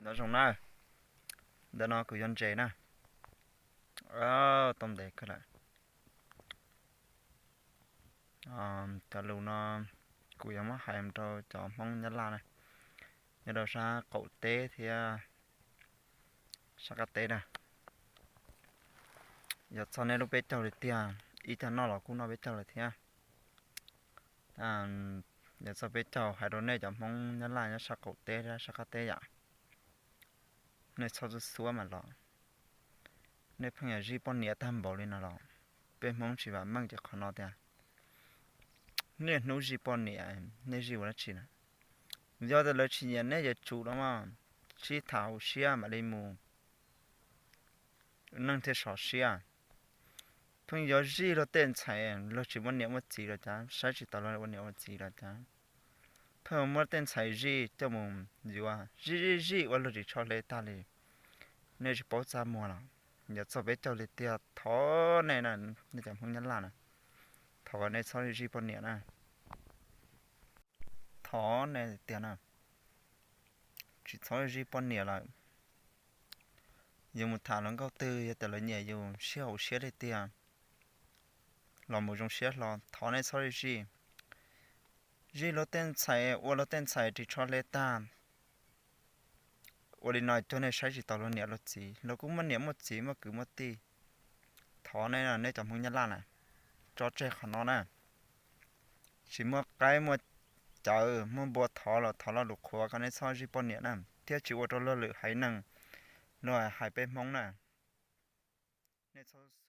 Nyob zoo na, ntawm no kuv yuav ntses na. Tau ntev kawg lawm. Cov lus no kuv yuav muab hais rau cov Hmoob Nyab Laj na, nyob rau sab qaum teb thiab sab qab teb na. Yuav txog nej lub peb caug li tiag, ib cag noj los kuj noj peb caug lawm thiab. Yuav txog peb caug hais rau nej cov Hmoob Nyab Laj nyob sab qaum teb thiab sab qab teb yam, nej txhob xub xuab mas los. Nej pheej yog zij poj niam tag npaum li no los, peb Hmoob tsis vam meej ces qhov no tiag. Niaj hnub zij poj niam, nej zij ua dab tsi na? Yog tias lawv tsis nyiam nej yuav tsum los mas sib tham hauv siab mam li mus, neeg thiaj sov siab. Pheej yuav zij luag tej ntxhais luag tsis muaj niam muaj txiv los cas, saib tsis taus luag ua niam ua txiv los cas. Pheej muab tej ntxhais zij coj mus yuav, zij zij zij ua luag tsis tshua hle tag li. Nej tsis paub txaj muag los? Yuav txog peb caug li tiag, thov nej na, nej cov Hmoob Nyab Laj na, thov kom nej txhob zij poj niam na. Thov nej tiag na, tsis txhob zij poj niam lawm. Yus mus tham hluas nkauj twg yog tias lawv nyiam yus, sib haum siab li tiag los mus zoo siab hlo, thov nej txhob zij. Zij luag tej ntxhais, ua luag tej ntxhais ris tsho hle tag, ua li no cuag nej saib tsis taus luag niam luag txiv, luag kuj muaj niam muaj txiv muaj kwv muaj tij. Thov nej, nej cov Hmoob Nyab Laj na, tso tseg qhov no na. Tsis muaj qaib muaj cawv muaj npua thov los thov lo lus qhuav kom nej txhob zij poj niam na, thiab tsis ua rau luag lwm haiv neeg, luag hais peb Hmoob na. Nej txhob